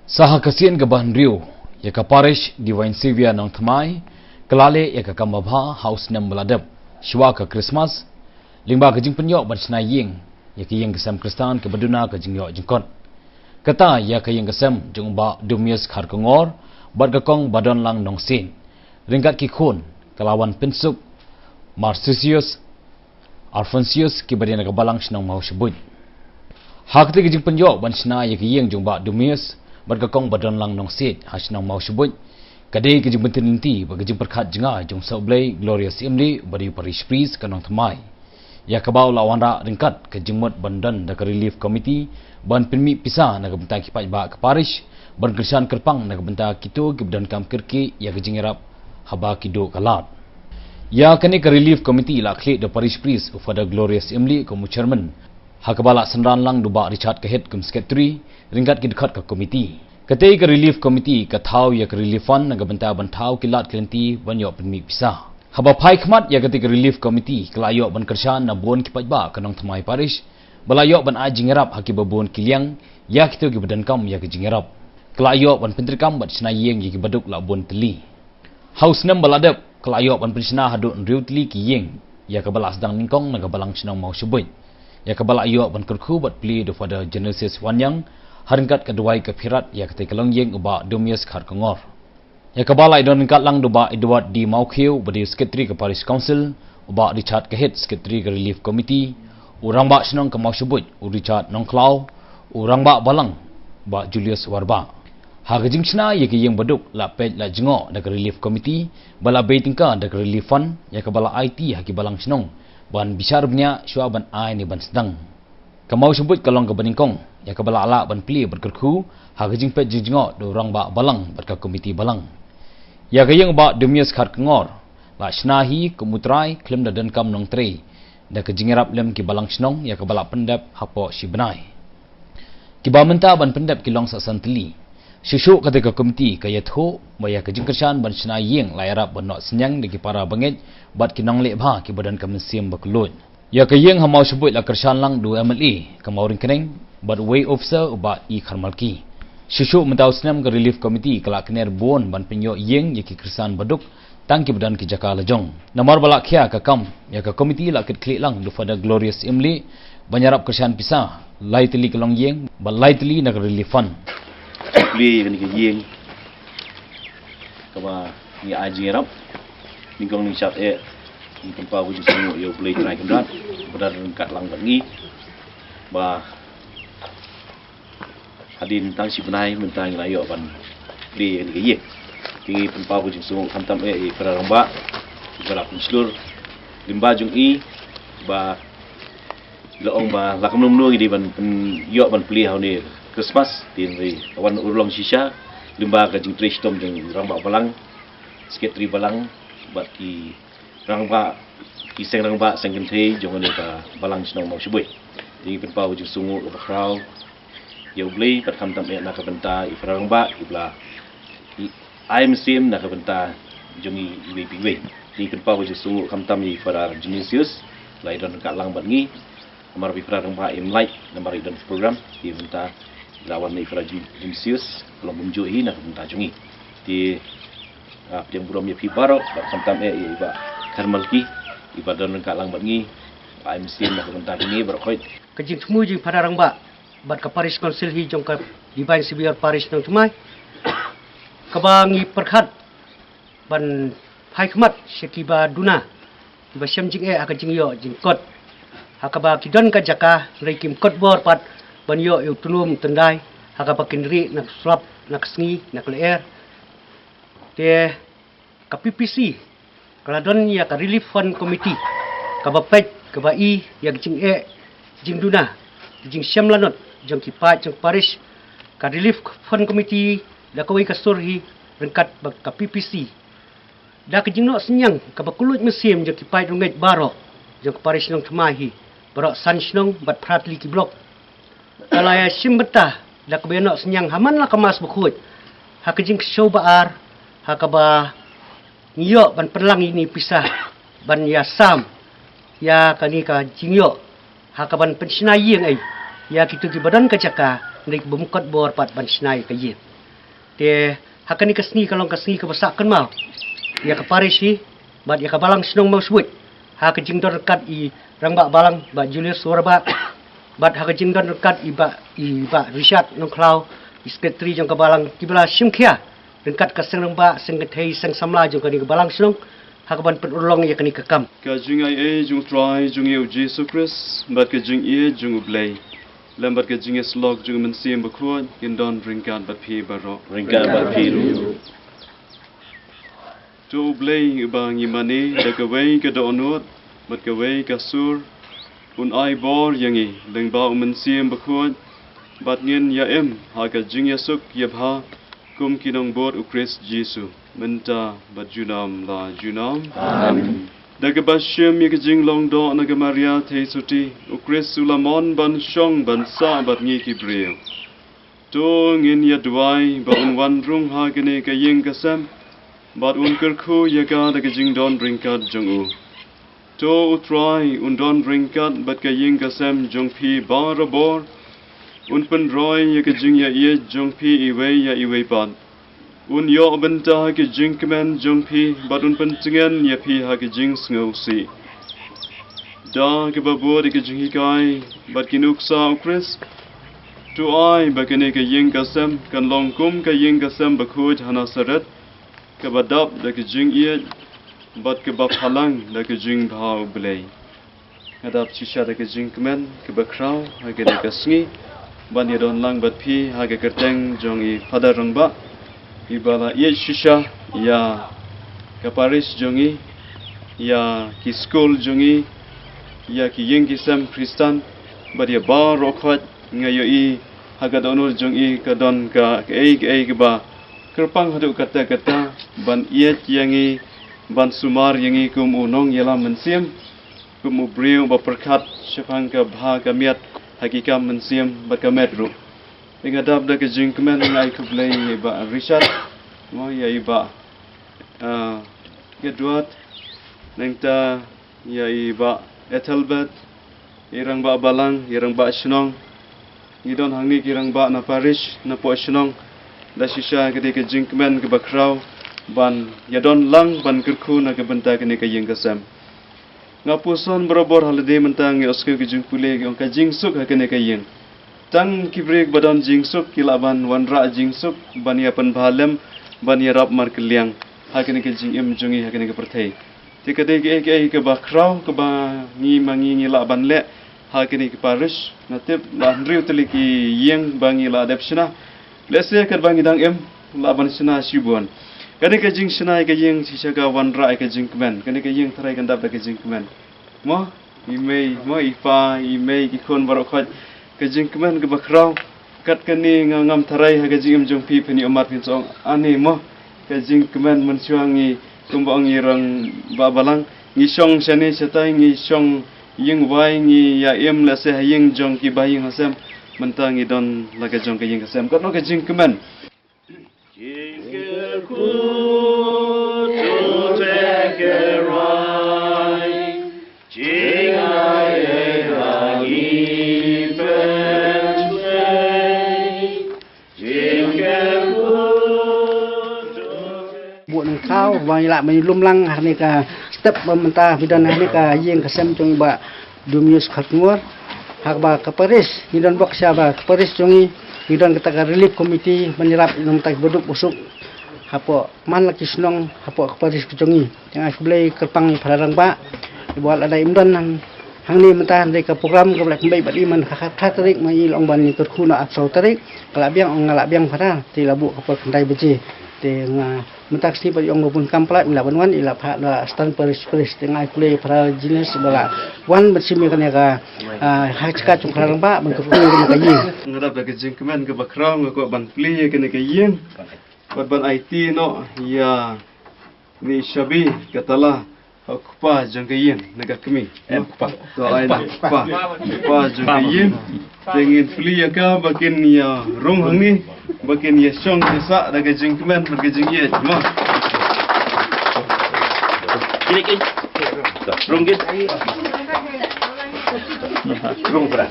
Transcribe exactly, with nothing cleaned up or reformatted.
Sa ha ka sien kaba hynriew, ïa ka parish Divine Saviour Nongthymmai ka la leh ïa ka kam babha ha u snem ba la dep, shuwa ka Christmas, lyngba ka jingpynïoh ban shna ïing ïa ka ïing ka sem Khristan kaba duna ka jingïoh jingkot. Kata ïa ka ïing ka sem jong u Bah Dumius Kharkongor bad ka Kong Badonlang Nongsiej, ryngkat ki khun, ka la wan pynsuk Marsisius Alphonsius kiba dei na ka Balang Shnong Mawshbuit. Ha kata ka jingpynïoh ban shna ïa ka ïing jong u Bah Dumius bad ka Kong Badonlang Nongsiej ha Shnong Mawshbuit, ka dei ka jingpynthikna lynti bad ka jingpyrkhat jngai jong u Sohblei Glorious Imli uba dei u parish priest ka Nongthymmai, ïa kaba u la wanrah ryngkat ka jingmut ban don da ka relief committee ban pynmih pisa na ka bynta ki paidbah ka parish ban kyrshan kyrpang na ka bynta kito kiba donkam kyrkieh ïa ka jingïarap haba ki duh ka lad. Ïa kane ka relief committee la khlieh da u parish priest u Father Glorious Imli kum u chairman, ha kaba la synran lang da u Bah Richard Kahit kum secretary, ryngkat ki dkhot ka committee. Katei ka relief committee ka thaw ïa ka relief fund na ka bynta ban thaw ki lad ki lynti ban ïoh pynmih pisa. Haba phai khmat ïa katei ka relief committee ka la ïoh ban kyrshan na bun ki paidbah ka Nongthymmai parish ba la ïoh ban ai jingïarap ha kiba bun ki liang ïa kito kiba donkam ïa ka jingïarap. Ka la ïoh ban pyntreikam bad shna ïing ïa kiba duk la bun tylli. Ha u snem ba la dep ka la ïoh ban pynshna haduh hynriew tylli ki ïing ïa kaba la sdang nyngkong na ka Balang Shnong Mawshbuit, ïa kaba la ïoh ban kyrkhu bad plie da u Father Genesis Wanniang ha ryngkat ka duwai ka phirat ïa katei ka longïing u Bah Dumius Kharkongor. Ïa kaba la ïadon ryngkat lang da u Bah Edward D Mawkhiew uba dei u secretary ka parish council, u Bah Richard Kahit secretary ka relief committee, u Rangbah Shnong ka Mawshbuit u Richard Nongkhlaw, u Rangbah Balang Bah Julius Warbah. Ha ka jingshna ïa ka ïing baduk la peit la jngoh da ka relief committee ba la bei tyngka da ka relief fund ïa kaba la aiti ha ki Balang Shnong ban bishar bniah shuwa ban ai ne ban sdang. Ka Mawshbuit ka long kaba nyngkong ïa kaba la lah ban plie bad kyrkhu ha ka jingpeit jingjngoh da u Rangbah Balang bad ka committee Balang. Ïa ka ïing u Bah Dumius Kharkongor la shna hi kum u trai khlem da donkam nongtrei da ka jingïarap lem ki Balang Shnong ïa kaba la pyndep hapoh shi bnai. Kiba mynta ban pyndep ki long sa san tylli. Shuh shuh katei ka committee ka ïathuh ba ïa ka jingkyrshan ban shna ïing la ïarap ban noh synñiang da ki para bangeit bad ki nongleh bha kiba don ka mynsiem ba kylluid. Ïa ka ïing ha Mawshbuit la kyrshan lang da u M L A ka Mawryngkneng bad uwei u officer u Bah E Kharmalki. Shuh shuh mynta u snem ka relief committee ka la kner bun ban pynïoh ïing ïa ki khristan baduk tang kiba don ki jaka la jong. Namar ba la khia ka kam ïa ka committee la kitkhlieh lang da u Father Glorious Imli ban ïarap kyrshan pisa lai tylli ka longïing bad lai tylli na ka relief fund. Plie ïa kane ka ïing kaba ngi ai jingïarap. Nyngkong nyngshap eh ngi pynpaw ka jingsngewnguh ïa U Blei Trai Kynrad ba don ryngkat lang bad ngi, ba hadien tang shi bnai mynta ngi la ïoh ban plie ïa kane ka ïing. Te ngi pynpaw ka jingsngewnguh khamtam eh ïa i para rangbah iba la pynshlur lyngba jong i, ba la ong ba la kumno kumno ngi dei ban pyn-, ïoh ban plie ha une Christmas. Te hynrei ka wan urlong shisha lyngba ka jingtrei shitom jong i rangbah balang, secretary balang bad ki rangbah, ki seng rangbah seng kynthei jong kane ka Balang Shnong Mawshbuit. Te ngi pynpaw ka jingsngewnguh kaba khraw ïa U Blei bad khamtam eh na ka bynta i para rangbah iba la i ai mynsiem na ka bynta jong i iwei pa iwei. Te ngi pynpaw ka jingsngewnguh khamtam ïa i Father Genesius, la i don ryngkat lang bad ngi. Namar ba i para rangbah im lait namar i don program, te mynta la wan i Father Genesius ka long kumjuh hi na ka bynta jong i. Te, ah, pdiang burom ïa phi baroh bad khamtam eh ïa i Bah Kharmalki iba don ryngkat lang bad ngi, ba ai mynsiem na ka bynta jong ngi baroh khoit. Ka jingthmu jong i para rangbah bad ka parish council hi jong ka Divine Saviour Parish Nongthymmai, kaba ngi pyrkhat ban phai khmat sha kiba duna, kiba shem jingeh ha ka jingïoh jingkot, ha kaba ki don ka jaka hynrei kim kot bor pat ban ïoh ïa u tnum tyndai ha kaba kin rieh na ka slap, na ka sngi, na ka lyer. Te ka P P C ka la don ïa ka relief fund committee kaba peit, kaba i ïa ka jingeh jingduna, ka jingshem lanot jong ki paid jong parish. Ka relief fund committee da kawei ka sur hi ryngkat bad ka P P C, da ka jingnoh synñiang kaba kylluid mynsiem jong ki paid rangeit baroh jong ka parish Nongthymmai hi, baroh san shnong bad phra tylli ki block. Ka la ïa shim bynta da kaba ïa noh synñiang ha man la ka Mass Bakhuid, ha ka jingkyrshew ba ar, ha kaba ngi ïoh ban pynlang ïa kine ki pisa ban ïa sam ïa kane ka jingïoh, ha kaban pynshna ïing ei ïa kito kiba don ka jaka, hynrei ki bym kot bor pat ban shna ïa ka ïing. Te ha kane ka sngi ka long ka sngi kaba sah kynmaw ïa ka parish hi bad ïa ka balang shnong Mawsbuit, ha ka jingdon ryngkat i Rangbah Balang Bah Julius Warbah bad ha ka jingdon ryngkat i Bah, i Bah Richard Nongkhlaw, i Secretary jong ka balang, kiba la shim khia ryngkat ka seng rangbah, seng kynthei, seng samla jong kane ka balang shnong ha kaban pynurlong ïa kane ka kam. Ka jingaiei jong U Trai jong ngi U Jisu Khrist bad ka jingïeit jong U Blei lem bad ka jingïasyllok jong U Mynsiem Bakhuid kin don ryngkat bad phi baroh. Ryngkat bad phi ruh. To U Blei uba ngi mane da kawei ka dohnud bad kawei ka sur, un ai bor ïa ngi lyngba U Mynsiem Bakhuid bad ngin ïa im ha ka jingïasuk ïabha kum ki nongbud U Khrist Jisu, mynta bad junom la junom. Amen. Da kaba shim ïa ka jinglong doh na ka Maria Theisotti, U Khrist u la mon ban shong ban sah bad ngi ki briew. To ngin ïa duwai ba un wan rung ha kane ka ïing ka sem bad un kyrkhu ïa ka da ka jingdon ryngkat jong u. To U Trai un don ryngkat bad ka ïing ka sem jong phi barabor. Un pynroi ïa ka jingïaieit jong phi iwei ïa iwei pat. Un ïoh bynta ha ki jingkmen jong phi bad un pyntngen ïa phi ha ki jingsngewsih. Da kaba bud ïa ki jinghikai bad ki nuksa U Khrist, to ai ba kane ka ïing ka sem kan long kum ka ïing ka sem bakhuid ha Nasaret, kaba dap da ka jingïeit bad kaba phalang da ka jingbha U Blei. Nga dap shisha da ka jingkmen kaba khraw ha kane ka sngi ban ïadon lang bad phi ha ka kyrteng jong i Father Rangbah, iba la ïeit shisha ïa ka parish jong i, ïa ki skul jong i, ïa ki ïing ki sem Khristan bad ïa baroh khoit. Nga ïohi ha ka dohnud jong i ka don ka, kaei kaei kaba kyrpang haduh katta katta ban ïeit ïa ngi, ban sumar ïa ngi kum u nongïalam mynsiem, kum u briew ba pyrkhat shaphang ka bha ka miat ha ki kam mynsiem bad ka met ruh. Te nga dap da ka jingkmen, nga ai khublei ïa i Bah Richard, mo, ïa i Bah, ah, Edward, nangta ïa i Bah Ethelbert, i Rangbah Balang, i Rangbah Shnong. Ngi don hangne ki rangbah na parish, na poh shnong. Da shisha ka dei ka jingkmen kaba khraw ban ïadon lang ban kyrkhu na ka bynta kane ka ïing ka sem. Nga puson barabor ha lade mynta, ngi ïohsngew ka jingpule, ki ong ka jingsuk ha kane ka ïing. Tang ki briew ba don jingsuk ki lah ban wanrah jingsuk, ban ïa pynbha lem, ban ïarap markylliang ha kane ka jingim jong ngi ha kane ka pyrthei. Te ka dei kaei kaei kaba khraw kaba ngi ma ngi ngi lah ban leh ha kane ka parish. Nga tip la hynriew tylli ki ïing ba ngi la dep shna. Lehse katba ngi dang im lah ban shna shibun. Kane ka jingshna ïa ka ïing shisha ka wanrah ïa ka jingkmen. Kane ka ïing tharai kan dap da ka jingkmen. Mo, i mei, mo, i pa, i mei, ki khun baroh khoit. Ka jingkmen kaba khraw. Kat kane nga ngam tharai ha ka jingim jong phi, phin ïoh mad phin sa ong, ani mo, ka jingkmen mynshuwa ngi, kumba ong i Rangbah Balang, ngi shong shane shatai, ngi shong ïing wai, ngi ïa im lehse ha ïing jong ki bahaïing hasem, mynta ngi don la ka jong ka ïing hasem. Katno ka jingkmen. Jingkyrkhu to te kyrhai, jingai ei ha ngi pynshai. Jingkyrkhu to te Buh nang thaw ba ngi lah ban lum lang ha kane ka step ba mynta ngi don ha kane ka ïing ka sem jong i Bah Dumius Kharkongor. Ha kaba ka parish ngi don bok sha ba ka parish jong ngi, ngi don kata ka relief committee ban ïarap ïa nangta ki baduk basuk hapoh man la ki shnong hapoh ka parish ka jong ngi. Te nga ai khublei kyrpang ïa i Phadar Rangbah, iba lada im don hangne mynta, hynrei ka program kaba la pynbeit bad i man ka khatphra tarik, ma i la ong ban ïa kyrkhu na arphew saw tarik. Ka la biang, ong nga la biang Phadar, te i la buh ka por khyndai baje. Te nga mynta ka sngi pat i ong ba bun kam palat, i la ban wan, i la phah da Stan Parish Priest. Te nga ai khublei Phadar Jinis ba la wan ban shim ïa kane ka, ah, ha ka jaka jong Phadar Rangbah ban kyrkhu ïa kane ka ïing. Nga dap da ka jingkmen kaba khraw, nga kwah ban plie ïa kane ka ïing bad ban aiti noh ïa kane i shabi ka tala ha u kpa jong ka ïing na ka kmie. Em, kpa. To ai kpa. Kpa jong ka ïing. Te ngin plie ïa ka ba kin ïa rung hangne, ba kin ïa shong ïa sah da ka jingkmen bad ka jingïeit, mo. Kine ki rung ki. Rung pra.